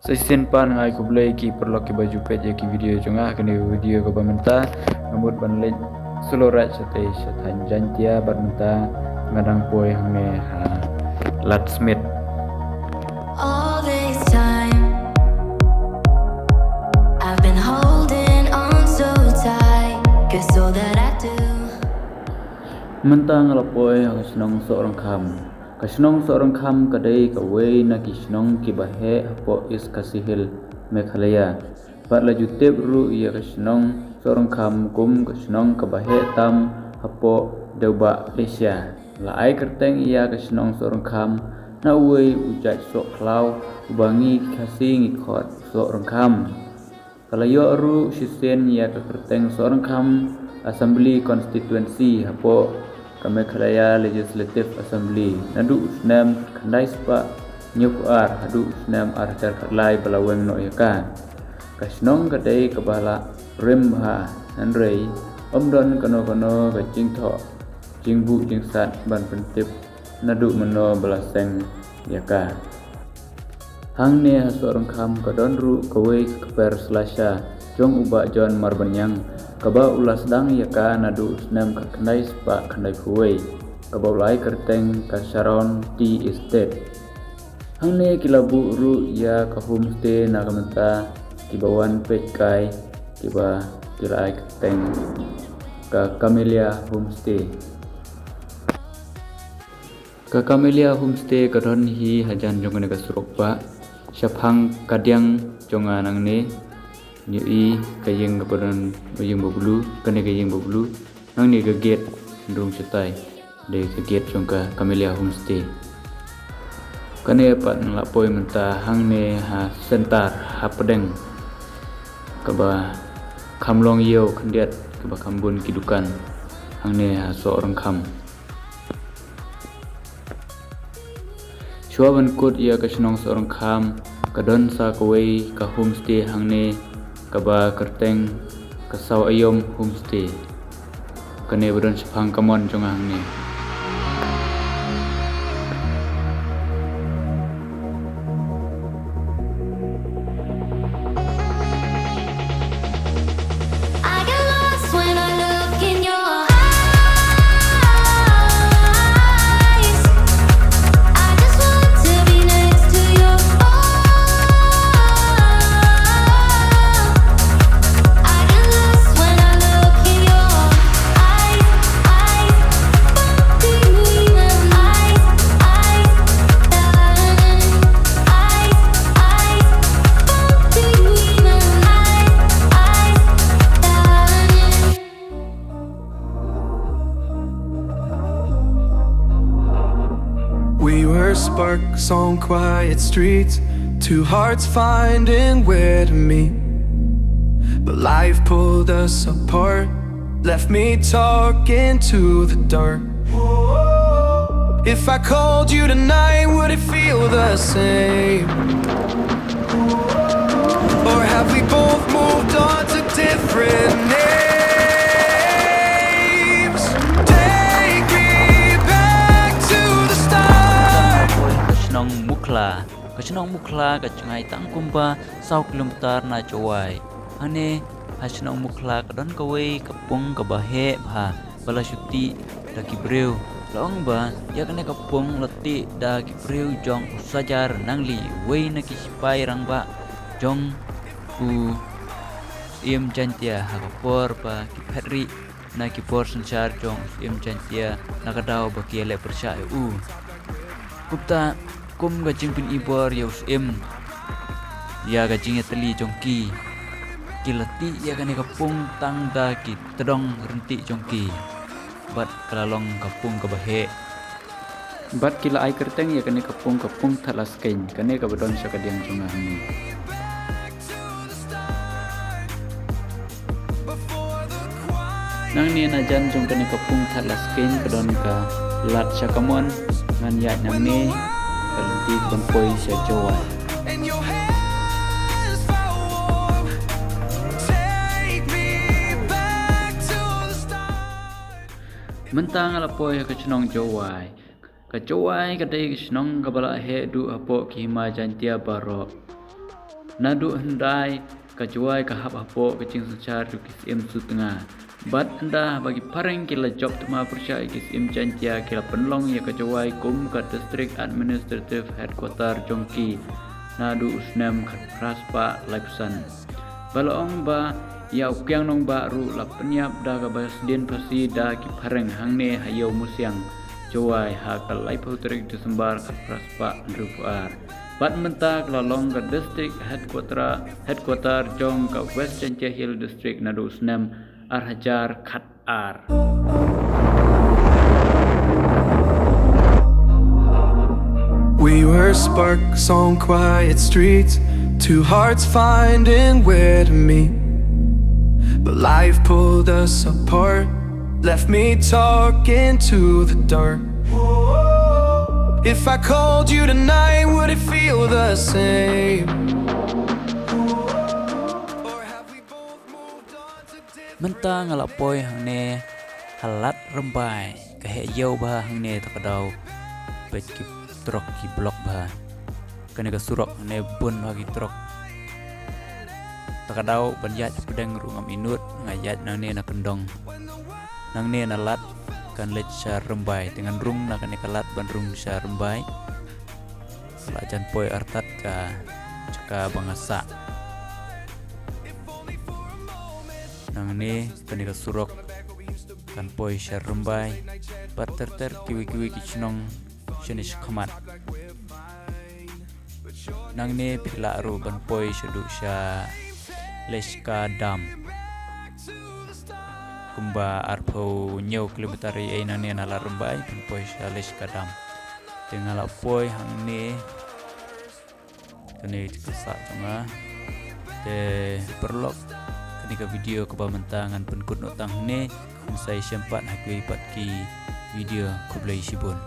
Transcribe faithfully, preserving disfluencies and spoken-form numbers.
Sa shisien pat nga ai khublei ki paralok kiba ju peit ïa ki video jong nga ha kane ka video kaba mynta. Nga mut ban leit slo raj shatei sha thaiñ Jaintia bad mynta nga dang poi hangne ha Ladthwaite. All this time, I've been holding on so tight, 'cause all that I do. Mynta nga la poi ha ka shnong Sohryngkham. Ka shnong Sohryngkham ka dei kawei na ki shnong kiba heh hapoh East Khasi Hills, Meghalaya. Bad la ju tip ruh ïa ka shnong Sohryngkham kum ka shnong kaba heh tam hapoh Dewbah Asia. La ai kyrteng ïa ka shnong Sohryngkham na uwei u jait soh khlaw uba ngi ki Khasi ngi khot soh ryngkham. Ka la ïoh ruh shisien ïa ka kyrteng Sohryngkham Assembly Constituency hapoh ka Meghalaya Legislative Assembly naduh u snem khyndai spah hynñiewphew ar haduh u snem ar hajar khatlai ba la weng noh ïa ka. Ka shnong ka dei kaba la rim bha, hynrei ym don kano kano ka jingthoh jingbuh jingsat ban pyntip naduh mynno ba la seng ïa ka. Hangne ha Sohryngkham ka don ruh kawei ka kper slasha jong u Bah John Marbaniang, kaba u la sdang ïa ka naduh u snem khyndai spah khyndaiphew wei, kaba u la ai kyrteng ka Sharon Tea Estate. Hangne ki la buh ruh ïa ka homestay na ka bynta kiba wan peit kai, kiba ki la ai kyrteng ka Camellia Homestay. Ka Camellia Homestay ka don hi hajan jong kane ka surok bah, shaphang kadiang jong nga nangne. Ngi ïohi ka ïing kaba don, ïing ba blue, kane ka ïing ba blue. Nangne ka gate, ndung shatai, dei ka gate jong ka Camellia Homestay. Kane pat nga la poi mynta hangne ha center hapdeng, kaba kham long ïew khyndiat, kaba kham bun ki dukan hangne ha Sohryngkham. Shuwa ban kut ïa ka shnong Sohryngkham, ka don sa kawei ka homestay hangne, kaba kyrteng ka Saw Aïom Homestay. Kane ba don shaphang kamon jong nga hangne. I get lost when I look in your eyes. I just want to be next to you. Oh, I get lost when I look in your eyes, eyes, eyes, darling. Eyes, eyes, eyes, eyes, darling. We were sparks on quiet streets, two hearts finding where to meet. But life pulled us apart, left me talking to the dark. If I called you tonight, would it feel the same? Or have we both moved on to different names? Take me back to the start. Ka shnong Mukhla. Ka shnong Mukhla ka jngai tang kumba saw kilometer na Jowai. Hangne ha shnong Mukhla ka don kawei ka pung kaba heh bha, ba la shu tih da ki briew. La ong ba ïa kane ka pung la tih da ki briew jong u Sajar Nangli, uwei na ki sipai rangbah jong u Syiem Jaintia ha ka por ba ki phet rieh na ki bor synshar jong u Syiem Jaintia na ka daw ba ki ïaleh pyrshah ïa u. Kumta kum ka jingpyni bor ïa u Syiem, ïa ka jingïatylli jong ki, ki la tih ïa kane ka pung tang da ki tdong ryntieh jong ki. Bad ka la long ka pung kaba heh. Bad ki la ai kyrteng ïa kane ka pung, ka pung Thadlaskein, kane kaba don sha kadiang jong nga hangne. Nangne na jan jong kane ka pung Thadlaskein ka don ka lad sha kamon, ngan ïaid nangne ka lynti ban poi sha Jowai. Mynta nga la poi ha ka shnong Jowai. Ka Jowai ka dei ka shnong kaba la heh duh hapoh ki hima Jaintia baroh. Naduh hyndai ka Jowai ka hap hapoh ka jingsynshar jong ki syiem Sutnga. Bad ynda ba ki phareng ki la jop thma pyrshah ïa ki syiem Jaiñtia, ki la pynlong ïa ka Jowai kum ka District Administrative Headquarter jong ki naduh u snem khatphra spah laiphew san. Ba la ong ba ïa u Kiang Nangbah ruh la pynïap da kaba sdien phasi da ki phareng hangne ha Ïew Musiang, Jowai, ha ka laiphew tarik December khatphra spah hynriewphew ar. Bad mynta ka la long ka District Headquarter, Headquarter jong ka West Jaiñtia Hills District naduh u snem ar hajar khatar. We were sparks on quiet streets, two hearts finding where to meet. But life pulled us apart, left me talking to the dark. If I called you tonight, would it feel the same? Or have we both moved on to different... Mynta nga la poi hangne ha Lad Rymbai, ka heh ïew bha hangne, ta ka daw peit ki trok ki block bha. Kane ka surok hangne bun bha ki trok. Ta ka daw ban ïaid hapdeng ruh ngam i nud, nga ïaid nangne na kyndong. Nangne na Lad kan leit sha Rymbai, te ngan rung na kane ka Lad ban rung sha Rymbai. La jan poi artat ka jaka ba nga sah. Nangne kane ka surok kan poi sha Rymbai, bad ter ter kiwei kiwei ki shnong shane shakhmat. Nangne phi lah ruh ban poi shaduh sha Leshka Dam. Kumba arphew hynñiew kilometer ei ei nangne na Lad Rymbai ban poi sha Leshka Dam. Te nga la poi hangne. Kane ka sah jong nga. Te paralok, kane ka video kaba mynta ngan pynkut noh tang hangne. Khublei shibun pat ha kiwei pat ki video, khublei shibun.